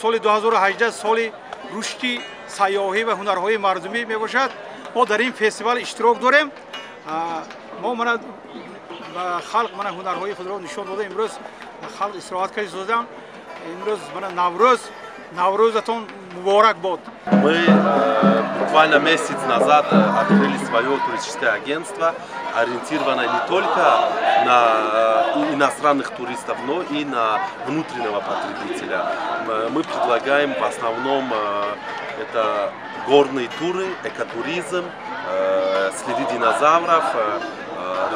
Соли 2018 соли рушди сайёҳӣ ва ҳунарҳои мардумӣ мебошад. Мо дар ин фестивал иштирок дорем. Мо мана ба халқ мана ҳунарҳои худро нишон дода, имрӯз халқ истироҳат карда созам. Имрӯз мана Наврӯз, Наврӯзатон муборак бод. Мы буквально месяц назад открыли свое туристическое агентство, ориентированное не только на иностранных туристов, но и на внутреннего потребителя. Мы предлагаем в основном это горные туры, экотуризм, следы динозавров,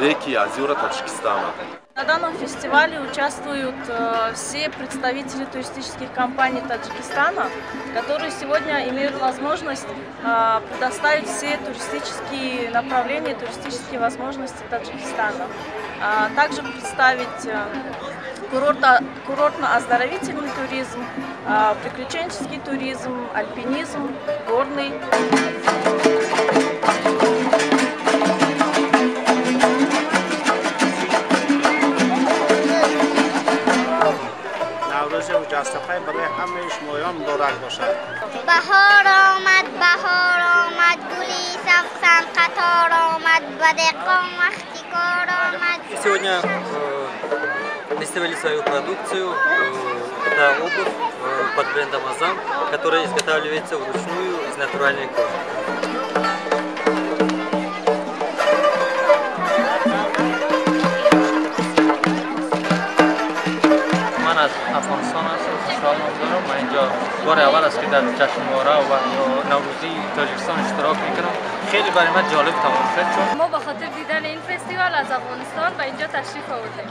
реки, озера Таджикистана. На данном фестивале участвуют все представители туристических компаний Таджикистана, которые сегодня имеют возможность предоставить все туристические направления, туристические возможности Таджикистана. Также представить курортно-оздоровительный туризм, приключенческий туризм, альпинизм, горный. بهار آمد، بهار آمد، گلی سبزن قطار آمد، به دقام وقتی کار آمد. Сегодня выставили свою продукцию, это обувь под брендом Азам, которая изготавливается вручную из натуральной кожи. Ман аз Афғонистон ҳастам, хушҳол дорам. Ман инҷо бори аввал аст ки дар ҷашнвора ва ё Наврӯзии Тоҷикистон иштирок мекунам. Хеле барои ман ҷолиб тамом шуд. Мо ба хотир дидани ин фестивал аз Афғонистон ба инҷо ташриф овардем.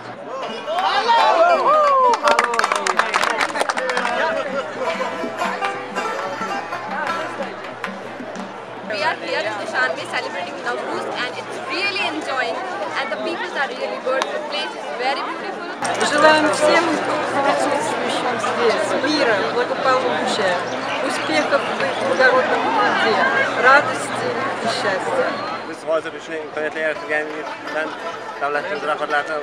We are here in Dushanbe celebrating Nowruz and it's really enjoying and the people are really good. The place is very beautiful. Желаем всем присутствующим здесь мира, благополучия, успехов в их благородном труде, радости и счастья. Biz hozir shunday imkoniyatlar yaratilganidan davlatimiz rahbarlaridan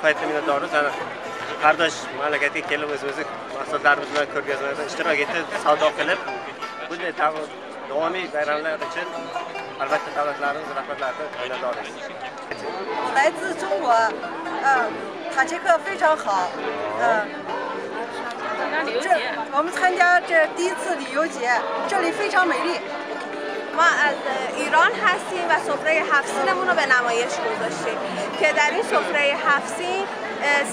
nihoyatda minnatdormiz. Qardosh mamlakatga kelib o'zimizni mahsulotlarimiz bilan ko'rgazmalarda ishtirok etib, savdo qilib, bunday davomiy bayramlar uchun albatta davlatlarimiz rahbarlaridan minnatdormiz. 来自中国，塔吉克非常好，这我们参加这第一次旅游节，这里非常美丽。 ما از ایران هستیم و سفره هفت سینمون رو به نمایش گذاشتیم که در این سفره هفت سین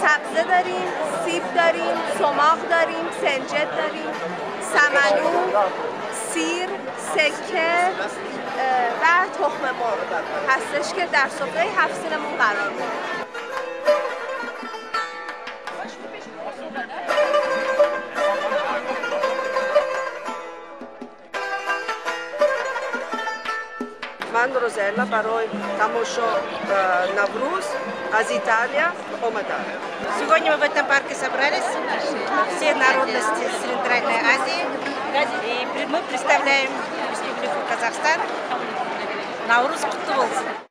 سبزه داریم، سیب داریم، سماق داریم، سنجد داریم، سمنو، سیر، سکه و تخم مرغ هستش که در سفره هفت سینمون قرار میده. من روزella برای тамошо Навруз аз Италия омадам. Сегодня мы в этом парке собрались все народности Центральной Азии. И мы представляем Республику Казахстан. Наурыз құтты болсын!